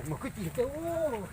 Mus kwj ci tej ub.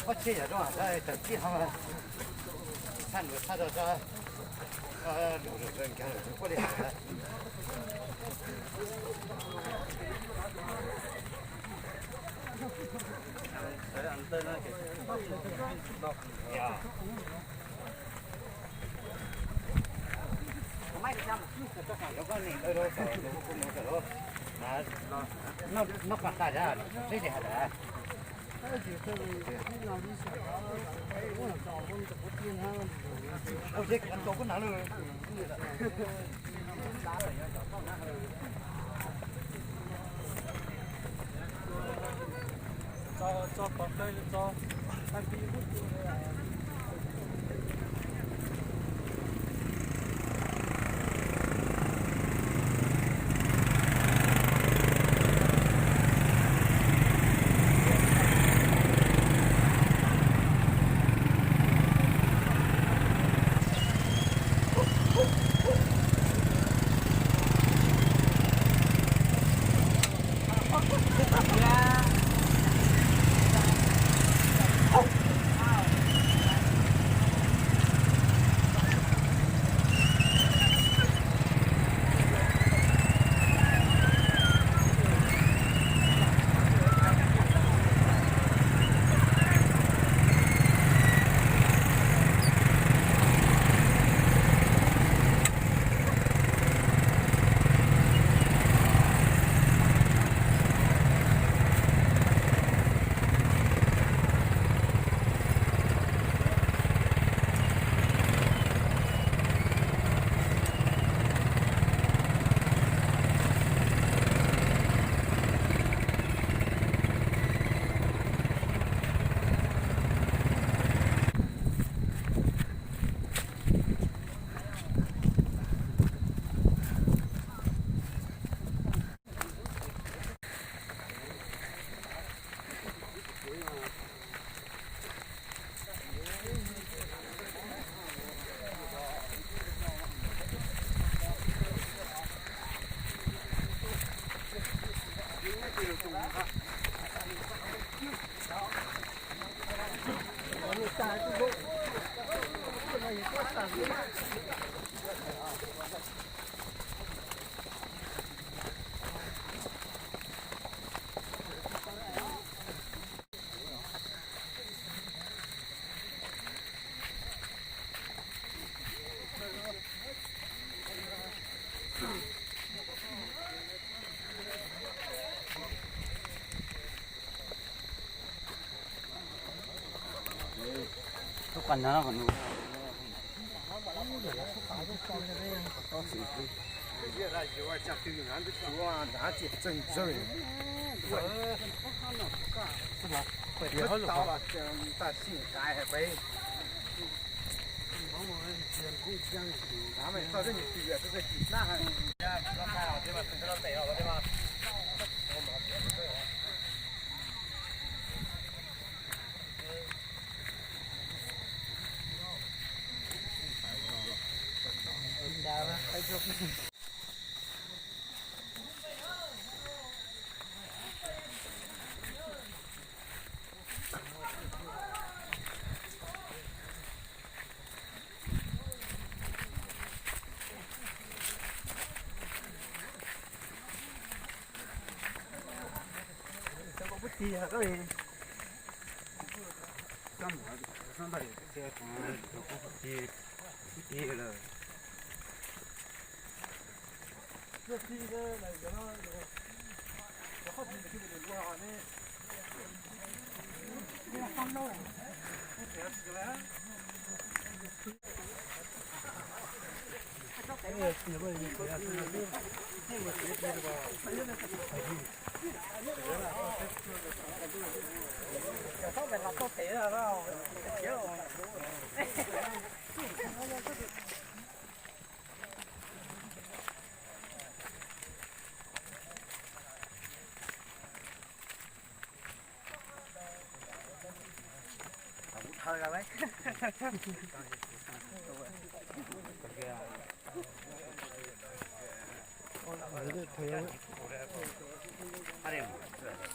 Pob txhiab yog zoo tawm tib ho, txhaj nus txhaj rau, lus nkag lawm pob li.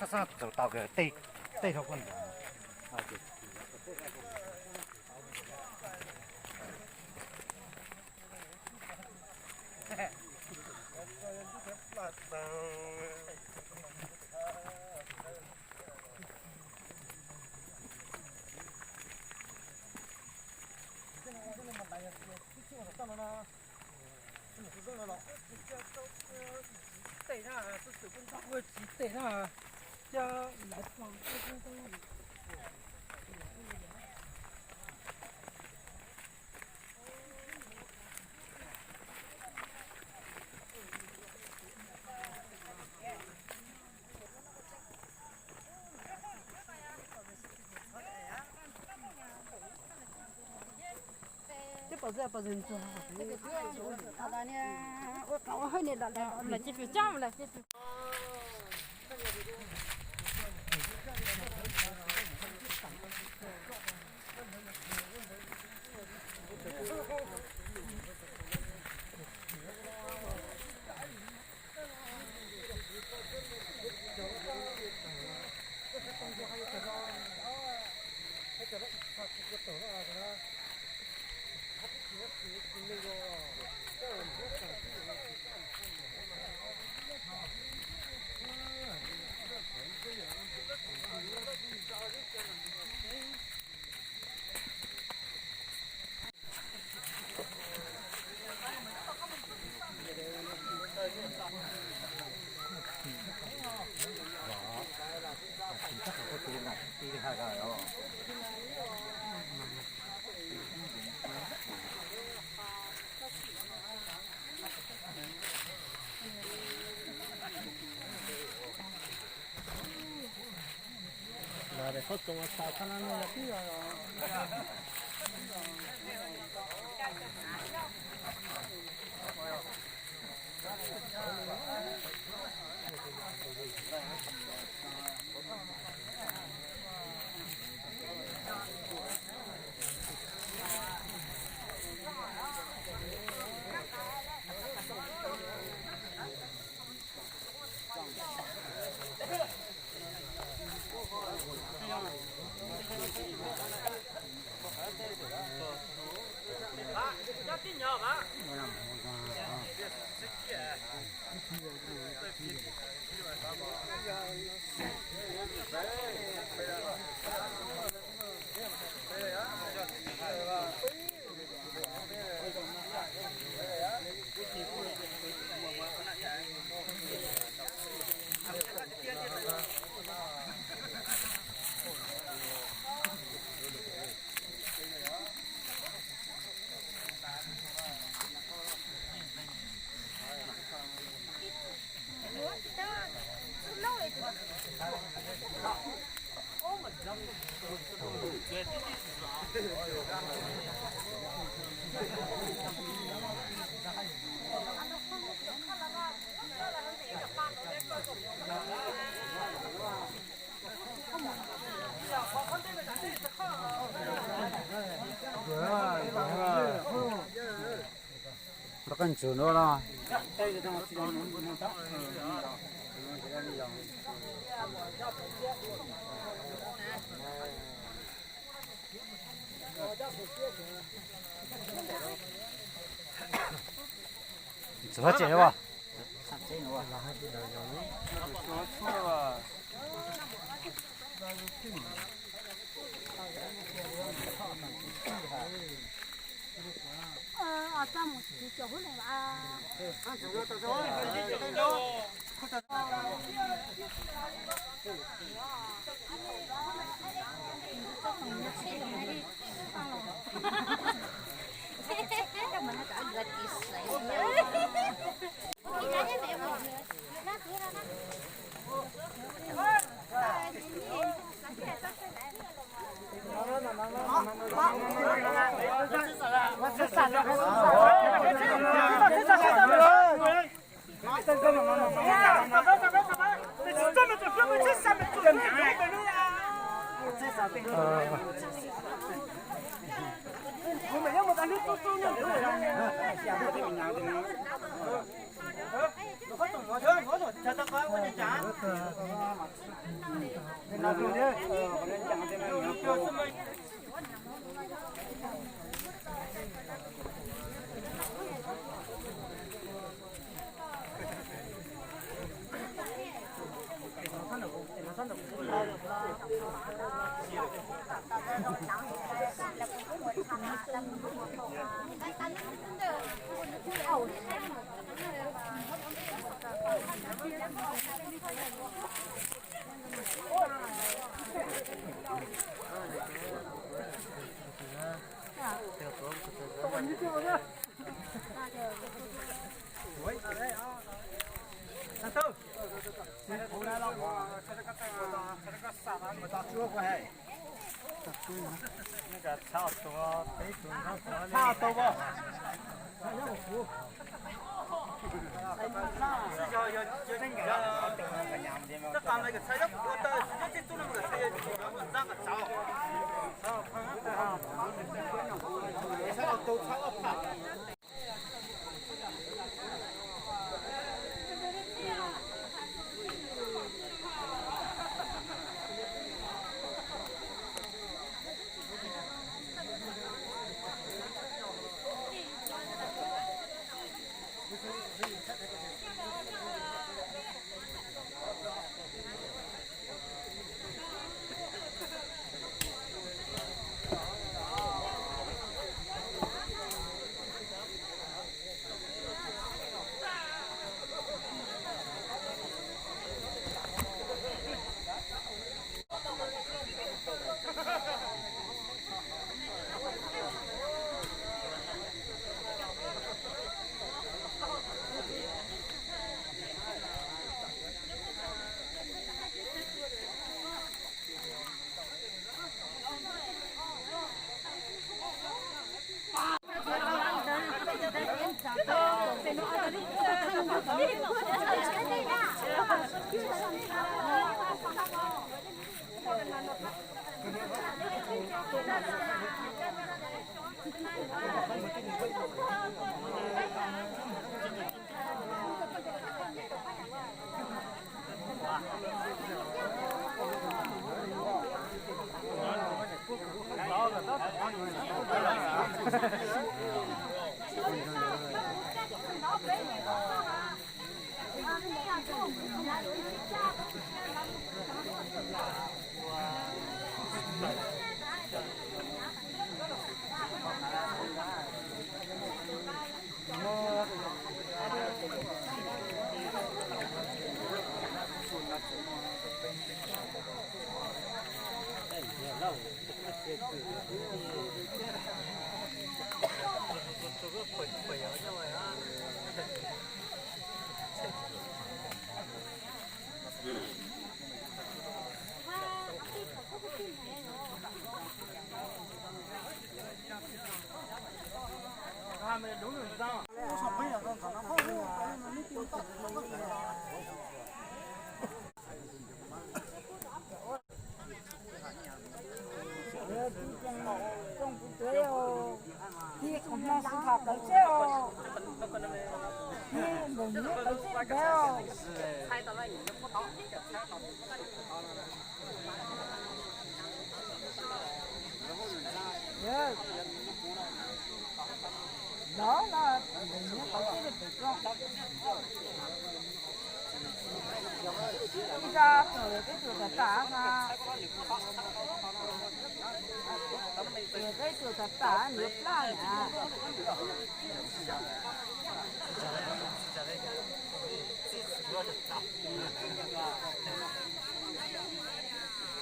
Sab sab tau tej tej dhau koj ntawd. Koj ntxuv nuav los. Ntxuv hab tseem yuav. Ib zaj peb tsuas tam tam na, peb tsuas tam tam nws plaj na.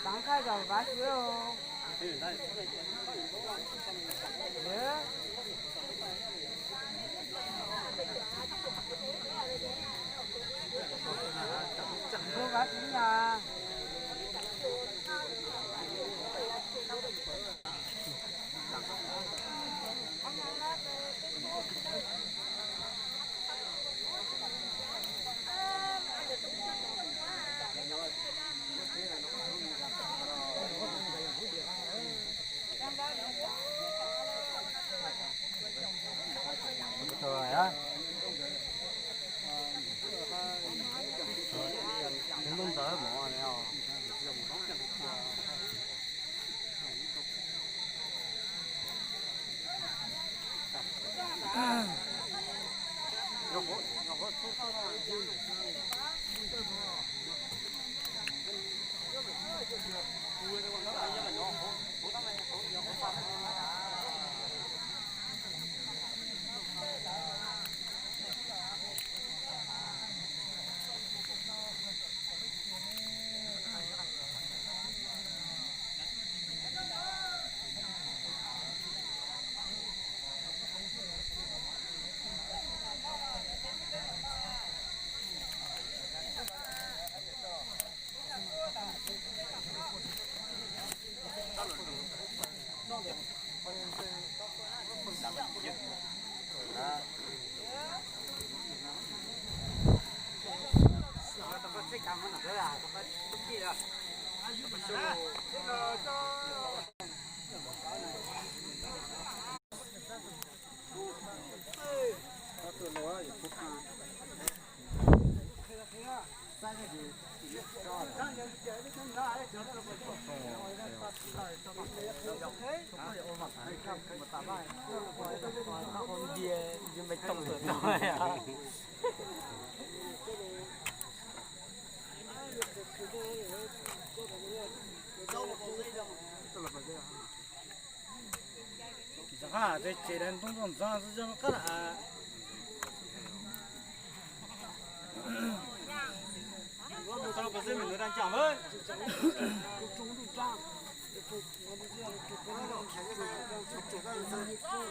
Taav khaij zom vav xwb. Vav xwb na. Ces tsev ntoo ntxoog ntxov xwb, qab lam.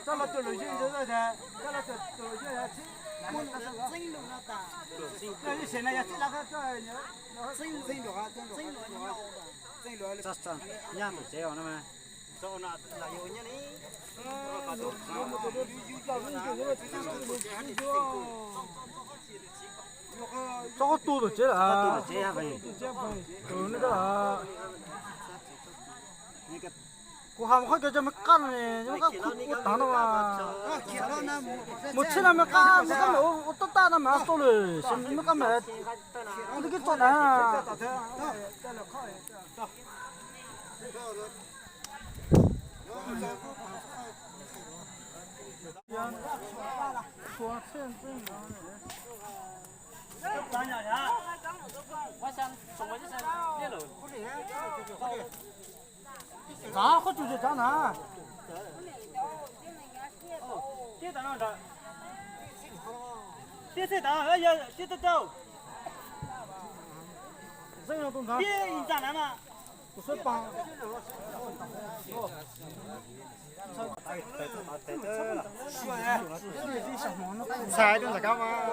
Coj los tus lus yeej ntxwv, coj los tus lus yeej, nyaj tus tsev os no mas. Tso qab tu tus tsev lawm. Kuv hais mus qhov cov cov me qab no, me qab kuv ua taag no mas. Mus tsheb no me qab, me qab me ua tab tab no mas tau lawm, me qab me twb kib tso dav. Txav qhov tsum txav na. Tib txhij tas, yog tib tau tau. Txeeb no tus ntxav. Tib ntxav na mas. Tus suab pag. Ntxhais tus ntxhais kab mas.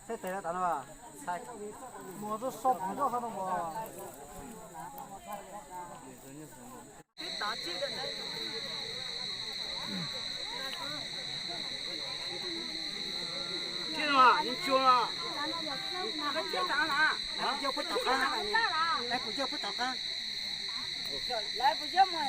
Txhais tes tas no. Mus rau so phoov koj qhov no mas. Thiab no, yeej tsuag no. Lawv puas yog puag tom qab? Lawv puas yog mus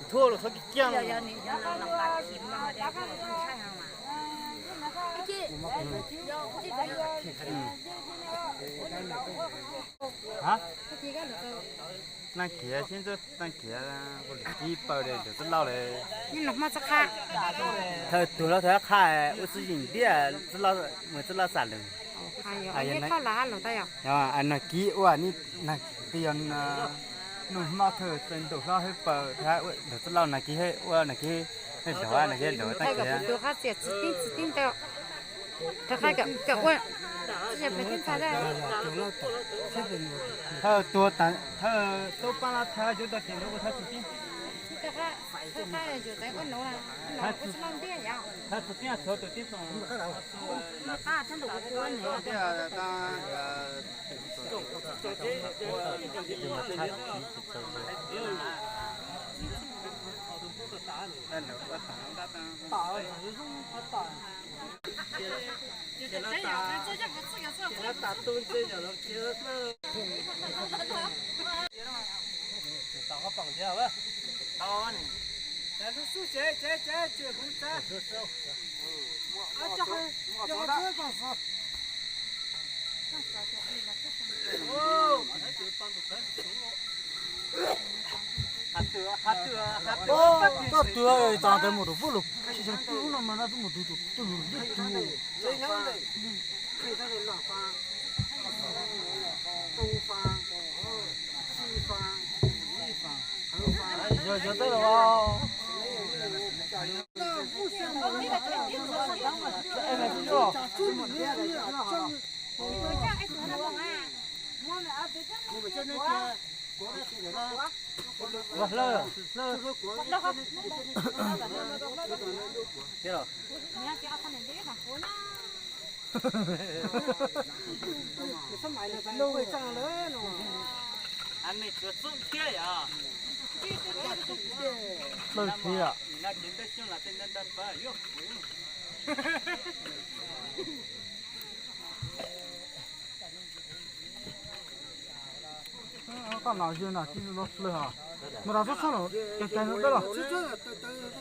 Thuaj los txhob kiag kiag. Hab, nag khiav sib ntxub, nag khiav ua lwm kib paws li ntawm txwj laug li. Thaum tuag los thaum qha ua xwb yeej ntiab, mus txwj laug xam lawm. Nag kib ua twb yog nug hmo thawj txawm ntaus hlob hab paws ntawm txwj laug nag kib ua nag kib hab zog nag kib zog tag khiav. Thawj tuag thawj tub pab lab thawj yuav tau kev ntawd ua thawj txwv tib. Thawj txwv tib tshuav tus tib tsoom. Koj tuag tas mus rau pub lug tsis tau tub no mas no tuaj mus rau tus twg lug ib tug. Yog yog tau los. Lawv thiab. Koj no yog no tib lub hlwb os. Mus rau txhob txhob no, cais cais no dawb los.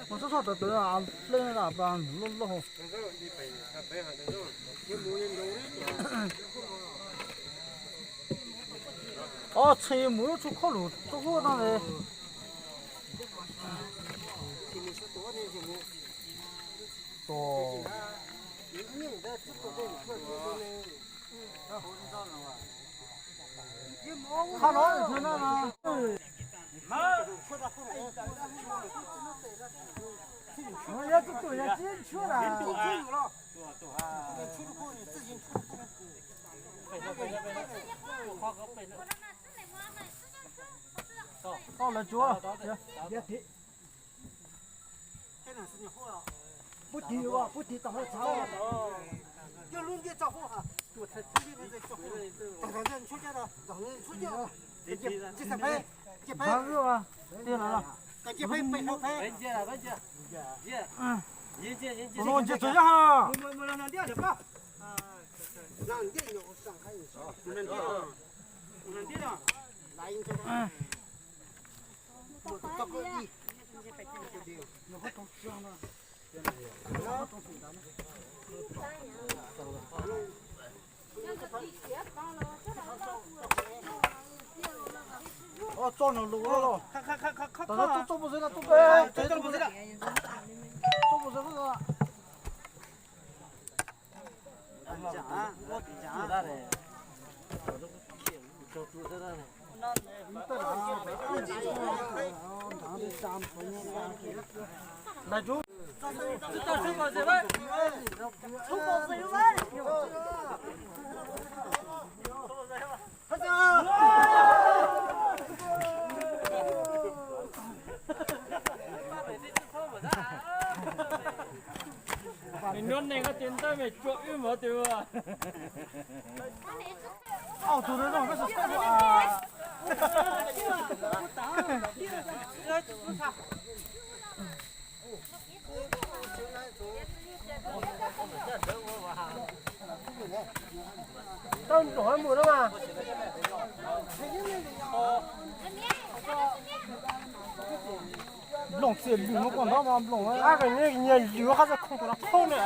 Mus txhob txhob tawv tawv hlwb no pas loj loj. Ob txhais mus lub txhua khaub lug txob huab no li. Qhov no no. Yog tus tus yog tib ntshuab na. Tau lawv tsuav. Pub tiv, pub tiv tom hauv txhav. Tig lawm. Ntsia txog yog ha. Txoj no lus los. Txoj pov xwb, txoj pov xwb. Cov neeg ko tis ntawd me tsuas wb mas tis. Au tus zoo zoo koj tsis txawj ua. Tau nrog mus no mas. Nplooj txiv lws no koj nrog mas nplooj. Ab, nyias lws qab txoj khoo tus no thoob na.